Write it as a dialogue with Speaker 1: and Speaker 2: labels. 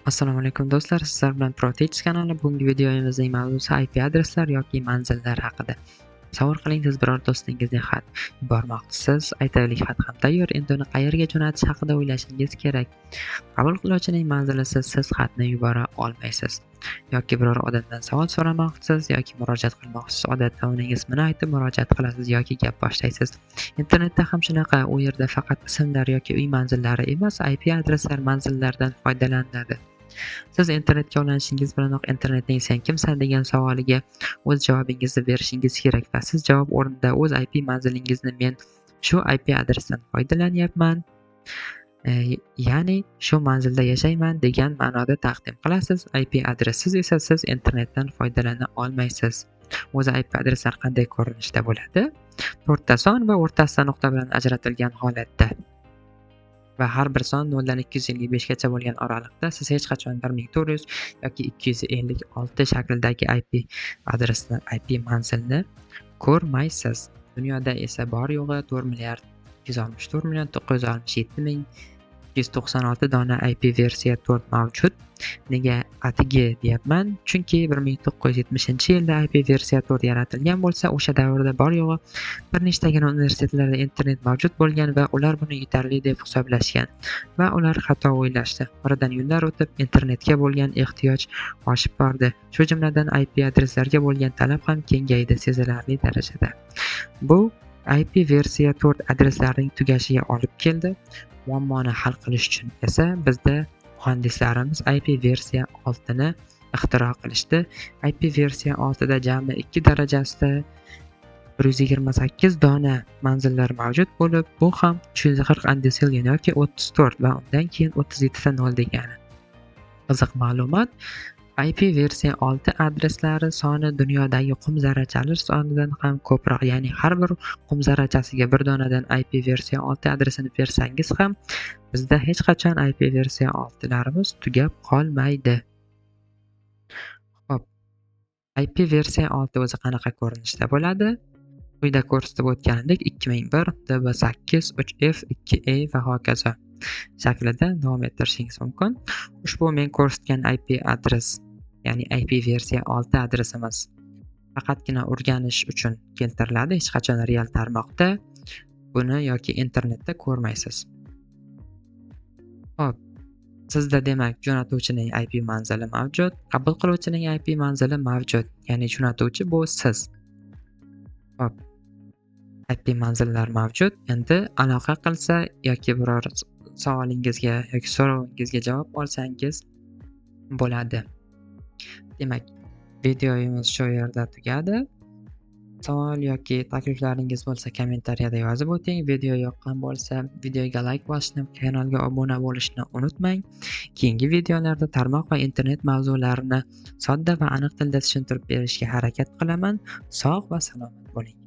Speaker 1: Assalomu alaykum do'stlar, sizlar bilan ProTech kanali. Bugungi videomizning mavzusi IP adreslar yoki manzillar haqida. Tasavvur qiling, siz biror do'stingizga xat yubormoqchisiz. Aytaylik, xat ham tayyor, endi uni qayerga jo'natish haqida o'ylashingiz kerak. Qabul qiluvchining manzilisiz siz xatni yubora olmaysiz. Yoki biror odamdan savol so'ramoqchisiz yoki murojaat qilmoqchisiz. Odatda uning ismini aytib murojaat qilasiz yoki gap boshlaysiz. Internetda ham shunaqa, u yerda faqat ismlar yoki uy manzillari emas, IP adreslar manzillardan foydalaniladi. Siz internetga ulanishingiz bilanoq internetning "Sen kimsan?" degan savoliga o'z javobingizni berishingiz kerak va siz javob o'rnida o'z IP manzilingizni "Men shu IP adresdan foydalanyapman, ya'ni shu manzilda yashayman" degan ma'noda taqdim qilasiz. IP adressiz esa siz internetdan foydalana olmaysiz. O'zi IP adreslar qanday ko'rinishda bo'ladi? To'rtta son va o'rtasida nuqta bilan ajratilgan holatda. Va har bir son 0 dan 255 gacha bo'lgan oraliqda siz hech qachon 1400 yoki 256 shaklidagi IP adresni, IP manzilni ko'rmaysiz. Dunyoda esa bor yo'g'i 4 milliard 264 million 967 ming 296 dona IP versiya 4 mavjud. Nega atigi deyapman? Chunki 1970-yilda IP versiya 4 yaratilgan bo'lsa, o'sha davrda bor yo'g'i bir nechtagina universitetlarda internet mavjud bo'lgan va ular buni yetarli deb hisoblashgan va ular xato o'ylashdi. Oradan yillar o'tib, internetga bo'lgan ehtiyoj oshib bordi. Shu jumladan IP adreslarga bo'lgan talab ham kengaydi sezilarli darajada. Bu IP versiya 4 adreslarining tugashiga olib keldi. Muammoni hal qilish uchun esa bizda muhandislarimiz IP versiya 6 ni ixtiro qilishdi. IP versiya 6 da jami 2 darajasida 128 dona manzillar mavjud bo'lib, bu ham 340 undecillion yoki 34 va undan keyin 37 ta 0 degani. Qiziq ma'lumot: IP versiya 6 adreslari soni dunyodagi qum zarrachalar sonidan ham ko'proq, ya'ni har bir qum zarrachasiga bir donadan IP versiya 6 adresini bersangiz ham bizda hech qachon IP versiya 6larimiz tugab qolmaydi. Xo'p, IP versiya 6 o'zi qanaqa ko'rinishda bo'ladi? Quyida ko'rsatib o'tganimdek 2001 DB8 3F 2E va hokazo shaklida davom ettirishingiz mumkin. Ushbu men ko'rsatgan IP adres, ya'ni IP versiya 6 adresimiz faqatgina o'rganish uchun keltiriladi. Hech qachon real tarmoqda buni yoki internetda ko'rmaysiz. Xo'p, sizda demak jo'natuvchining IP manzili mavjud, qabul qiluvchining IP manzili mavjud, ya'ni jo'natuvchi bu siz. Xo'p, IP manzillar mavjud. Endi aloqa qilsa yoki biror savolingizga yoki so'rovingizga javob olsangiz bo'ladi. Demak, videomiz shu yerda tugadi. Savol yoki takliflaringiz bo'lsa, kommentariyada yozib o'ting. Video yoqqan bo'lsa, videoga layk bosishni, kanalga obuna bo'lishni unutmang. Keyingi videolarda tarmoq va internet mavzularini sodda va aniq tilda tushuntirib berishga harakat qilaman. Sog' va salomat bo'ling.